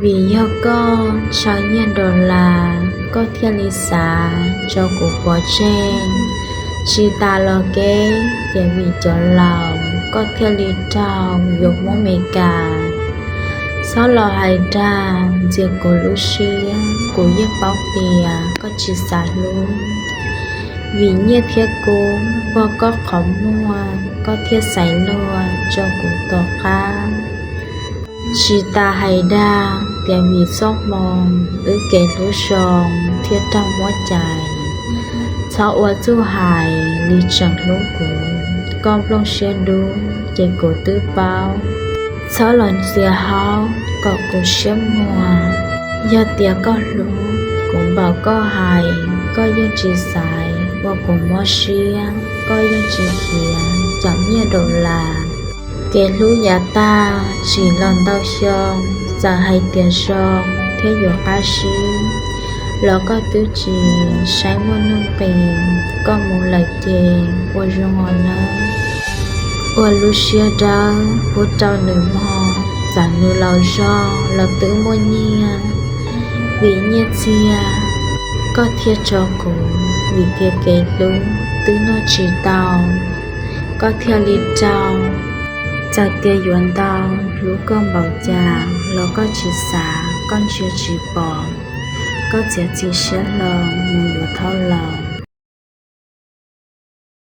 Vim yog koj ntshaw nyiaj dollar, koj thiaj li xav tso kuv pov tseg. Tsis tas los kev tias vim cov laus, koj thiaj li raug yuav Hmoob Meskas. Txhob los hais dag ntxias kuv lub siab, kuv yeej paub tias koj tsis xav hlub. Vim nyiaj thiab kub npog koj qhov muag, koj thiaj xaiv luag tso kuv tom qab. Tsis tas hais dag tias vim txoj hmoo, wb kev hlub zoo thiaj raug muab cais. Txhob ua txuj hais li tseem hlub kuv, koj nplooj siab dub ces kuv twb paub. Txhob los ntxias haub kom kuv siab muag, yog tias koj hlub kuv npaum koj hais, koj yeej tsis xaiv ua kuv mob siab, koj yeej tsis khiav cov nyiaj dollar. Kev hlub yav tag tsim los ntau xyoo, txawm hais tias zoo thiab yuav qab sib, los koj twb tsis saib muaj nuj nqis, koj mus lawm ces ua zoo os nawb. Ua lub siab dawb pub rau nws mog, txawm nws laus zog los twb muaj nyiaj. Vim nyiaj txiag koj thiaj tso kuv, vim tias kev hlub twb noj tsis tau, koj thiaj li raug. Txawm tias yuav ntau hlub koj npaum cas los koj tsis xav, koj ntsia tsis pom, koj txiav txim siab hlo mus yuav thaub laus.